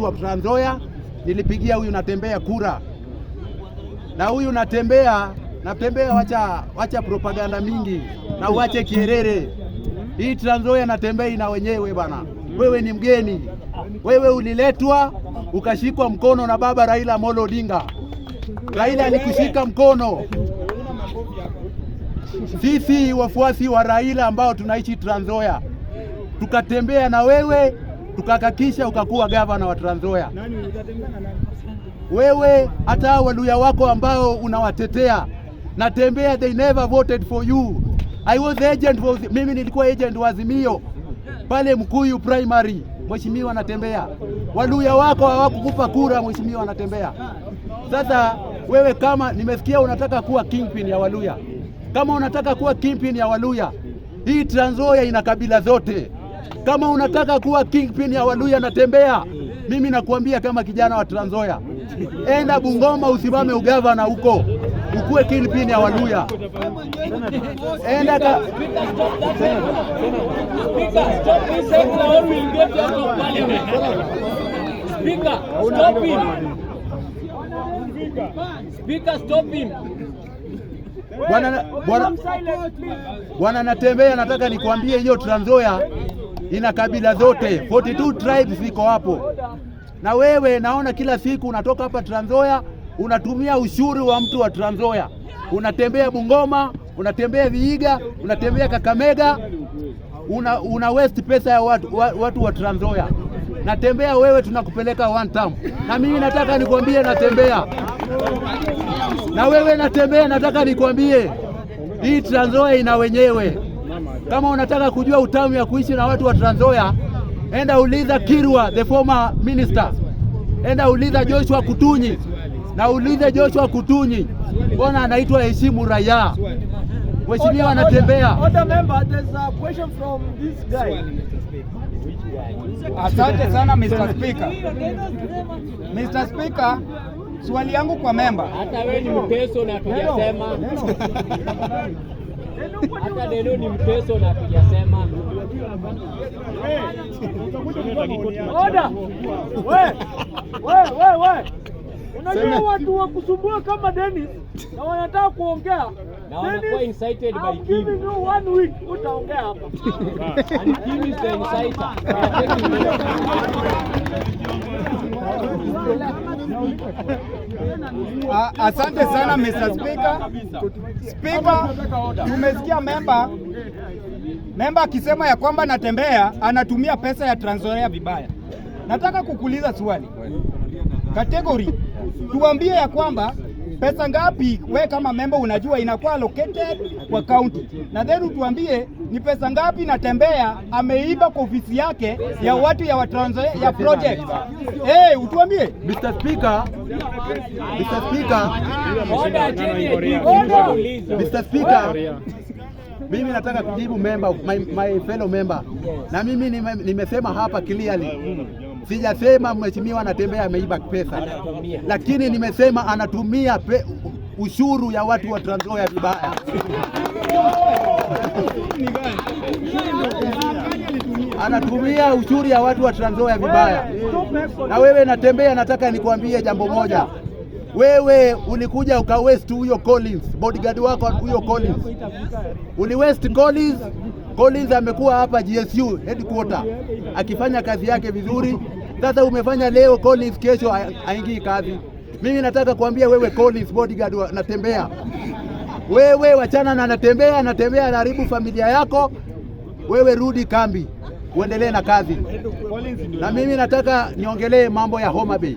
mtu wa Trans Nzoia, nilipigia huyu Natembea kura, na huyu Natembea, wacha propaganda mingi na uache kierere. Hii Trans Nzoia Natembea ina wenyewe bana. Wewe ni mgeni, wewe uliletwa ukashikwa mkono na baba Raila Amolo Odinga. Raila alikushika mkono. Sisi wafuasi wa Raila ambao tunaishi Trans Nzoia tukatembea na wewe, tukahakikisha ukakuwa gavana wa Trans Nzoia. Wewe hata Waluya wako ambao unawatetea, Natembea, they never voted for you. I was agent for, mimi nilikuwa agent wa Azimio pale Mkuyu Primary, mheshimiwa Natembea. Waluya wako hawakukupa kura, mheshimiwa Natembea. Sasa wewe kama nimesikia unataka kuwa kingpin ya Waluya, kama unataka kuwa kingpin ya Waluya, hii Trans Nzoia ina kabila zote. Kama unataka kuwa kingpin ya Waluya Natembea, mimi nakuambia kama kijana wa Trans Nzoia, enda Bungoma usimame ugavana huko, ukuwe kingpin ya Waluya. Enda ka... Speaker, stop this heckler or we'll get you out of parliament. Speaker, stop him. Speaker, stop him. Bwana Natembea, nataka nikwambie hiyo Trans Nzoia ina kabila zote, 42 tribes ziko hapo. Na wewe naona kila siku unatoka hapa Trans Nzoia unatumia ushuru wa mtu wa Trans Nzoia, unatembea Bungoma, unatembea Vihiga, unatembea Kakamega, una waste pesa ya watu wa Trans Nzoia. Natembea wewe, tunakupeleka one term. Na mimi nataka nikwambie Natembea, na wewe Natembea, nataka nikwambie hii Trans Nzoia ina wenyewe. Kama unataka kujua utamu ya kuishi na watu wa Trans Nzoia, enda uliza Kirwa, the former minister, enda uliza Joshua Kutunyi na ulize Joshua Kutunyi, mbona anaitwa heshimu raia? Mheshimiwa Anatembea. Order member, there's a question from this guy. Asante sana Mr. Speaker. Mr. Speaker, swali yangu kwa memba. Hata wewe ni mteso na hatujasema. Hata Deno ni mteso na hatujasema. Order. We, we, we, we. Unajua watu wa kusumbua kama Dennis na wanataka kuongea. Na wanakuwa Dennis, incited by I'm Kim. Giving you one week utaongea hapa. And Kim is the inciter. We are taking notes. Asante sana Mr. Speaker. Speaker, tumesikia memba akisema ya kwamba Natembea anatumia pesa ya Trans Nzoia vibaya. Nataka kukuuliza swali. Category, tuambie ya kwamba pesa ngapi we kama member unajua inakuwa allocated kwa county, na then utuambie ni pesa ngapi Natembea ameiba kwa ofisi yake ya watu ya wa Trans Nzoia ya project. Eh, utuambie. Mr. Speaker, Mr. Speaker, Order, chini ya jibu. Mr. Speaker, mimi nataka kujibu member, my fellow member. Na mimi nimesema hapa clearly. Sijasema mheshimiwa Anatembea ameiba pesa, lakini nimesema anatumia ushuru ya watu wa Trans Nzoia vibaya. Anatumia ushuru ya watu wa Trans Nzoia vibaya. Na wewe Natembea, nataka nikwambie jambo moja. Wewe ulikuja ukawaste huyo Collins, bodyguard wako huyo Collins. Uliwaste Collins. Collins amekuwa hapa GSU headquarter akifanya kazi yake vizuri. Sasa umefanya leo Collins, kesho haingii kazi. Mimi nataka kuambia wewe Collins, bodyguard wa Natembea, wewe wachana na Natembea. Natembea anaharibu familia yako. Wewe rudi kambi uendelee na kazi. Na mimi nataka niongelee mambo ya Homa Bay.